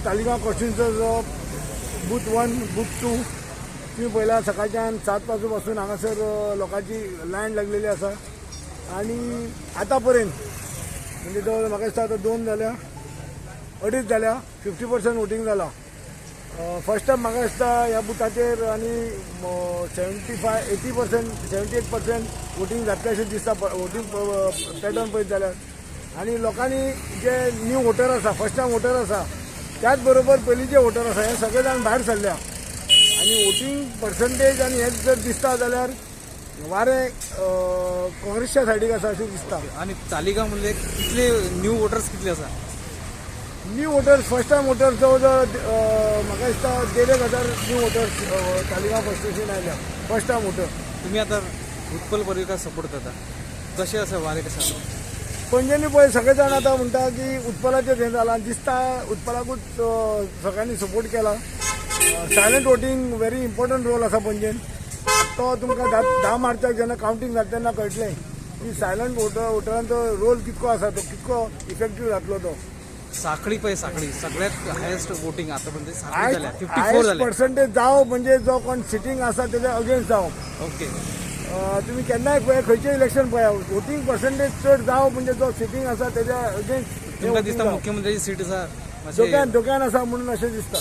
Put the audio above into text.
Taleigao कॉन्स्टिट्युन्सीचो booth 1, booth 2 तुम्ही पळयला, सकाळच्यान 7 वाजू पासून हांगासर लोकांची लायन लागलेली आसा आनी आतां पर्यंत म्हणजे जवळ म्हाका दिसता आतां 2 जाल्या, 2.5 जाल्या, 50% वोटींग जाला. फर्स्ट टायम म्हाका दिसता ह्या बुथाचेर आनी 75, 80%, 78% वोटींग जातलें अशें दिसता, वोटींग पॅटर्न पळयत जाल्यार. आनी लोकांनी जे न्यू वोटर आसा, फर्स्ट टायम वोटर आसा, त्याच बरोबर पयलींचे वोटर आसा, हे सगळे जाण भायर सरल्या आनी वोटींग पर्संटेज आनी हें जर दिसता जाल्यार वारें काँग्रेसच्या सायडीक आसा अशें दिसता. आनी तालिगांव म्हणले कितले न्यू वोटर्स कितले आसा? New voters, first time voters जवळ जवळ म्हाका दिसता 1,500 न्यू वोटर्स तालिगांव कॉन्स्टिट्युन्सीन आयल्या, फर्स्ट टायम वोटर. तुम्ही आता उत्पल पर्रीकार सपोर्ट करता, कशें आसा वारें, कशें आसा? पणजेनी पळय सगळे जाण आतां म्हणटा की उत्पलाचेर हें जालां दिसता, उत्पलाकूच सगळ्यांनी सपोर्ट केला. Silent voting very important role आसा पणजेन. तो तुमकां 10 मार्चाक जेन्ना कावंटींग जाता तेन्ना कळटलें की सायलंट वोटरांचो रोल कितको आसा, तो कितको इफेक्टीव जातलो तो. साखळी पळय, साखळी सगळ्यात हायेस्ट वोटींग आतापर्यंत साखळी जाल्या, 54 हायस्ट जाल्या. पर्संटेज जावप म्हणजे जो कोण सिटींग आसा तेज्या अगेन्स्ट जावप. तुम्ही केन्नाय पळय, खंयचें इलेक्शन पळया, वोटींग पर्संटेज चड जावप म्हणजे जो सिटींग आसा तेज्या अगेन्स्ट. तुमकां दिसता मुख्यमंत्र्याची सीट आसा मातशें धोक्यान आसा म्हणून अशें दिसता.